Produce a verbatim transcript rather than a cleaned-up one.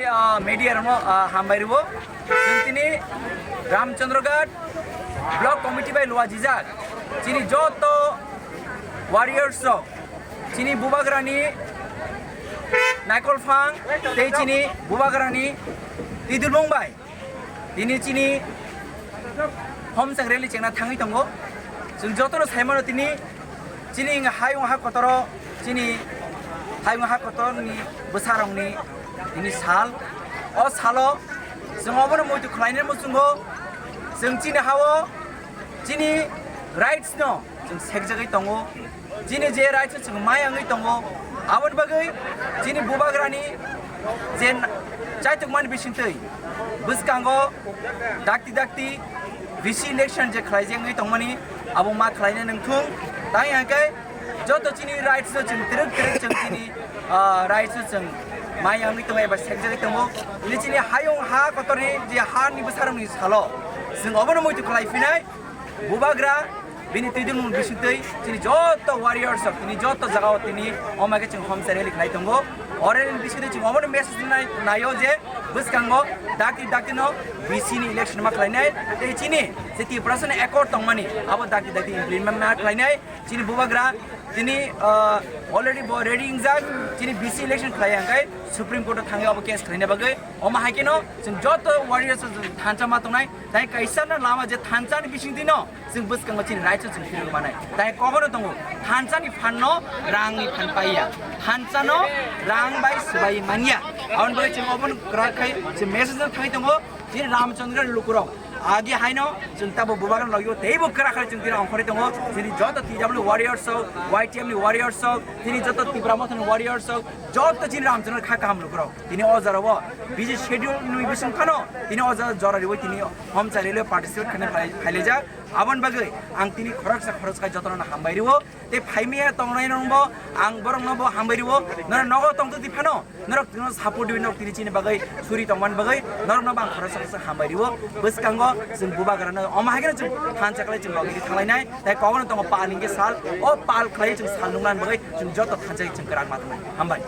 Ah, media rokno, ah, hambai rwo. Chwng tini Ramchandraghat Block Committee bai luajijak chini joto warriors rok, chini bubagrani naikolphang tei chini bubagrani tidulbung bai tini chini homchang rally chengna thangwi tongo. Chwng jotono saimano tini chini hayung ha kotoro, chini hayung ha kotorni bwsarokni tini sal. O salo chwng obono muitu khlainai muchungo chwng chini hao chini rights no chwng sekjagwi tongo. Chini je rights chwng mai wngwi tongo, aboni bagwi chini bubagrani je na-, chaitukmani bisingtwi bwskango dakti dakti V C election je khlaijak wngwi tongmani, abo ma khlaina nangthung. Tai hwnkhe joto chini rights no chwng twrwk twrwk chwng chini, ah, rights no chwng mai wngwi tongo eba sekjagwi tongo. Tini chini hayung ha kotorni je hani bwsarokni salo chwng obono muitu khlai phinai. Bubagra bini twi dwngmung bisingtwi chini joto warriors rok tini joto jagao tini omage chwng homsa rally khlai tongo. O rally ni bisingtwi chwng omono message nai naio je bwskango dakti dakti no V C ni election ma khlainai tei chini je Tiprasa ni accord tongmani abo dakti dakti implement ma khlainai. Chini bubagra tini, ah, already bo ready wngjak chini V C election khlai hwnkhe Supreme Court o thangwi abo case khlaina bagwi. Omo hai kheno chwng joto warriors rok thansa ma tongnai. Tai kaisa no lama je thansa ni bisingtwi no chwng bwskango chini rights o chwng phirwi manai. Tai kobono tongo, thansa ni phan no rang ni phan paiya, thansa no rang bai swbai manya. Aboni bagwi chwng obono kwrak khai chwng message no thangwi tongo chini Ramchandra lukurok. Agi haino chwng tabo bubagra logio teibo kwrak khai chwng tini ongkhorwi tongo. Chini joto T W warriors rok, Y T F ni warriors rok, chini joto Tipra Motha ni warriors rok, joto chini Ramchandra kha kaham lukurok. Tini o jora o busy schedule ni bising phano tini o jora jora riwi tini homsa rally o participate khaina phai-, phailaijak. Aboni bagwi ang tini khoroksa khoroksa jotono hambai rwo. Tei phaimaya tongnai rokbo ang borokno bo hambai rwo. Norok nogo tongtwtwi phano norok tino support rwi norok tini chini bagwi suri tongmani bagwi norokno bo ang khoroksa khoroksa hambai rwo. Bwskango chwng bubagrano omo hai kheno chwng thansa khlai chwng rok tini thanglainai. Tai kogono tongo pal hwnkhe sal. O pal khlai chwng sal nuknani bagwi chwng joto thansa chwng kwrak ma tongnai. Hambai.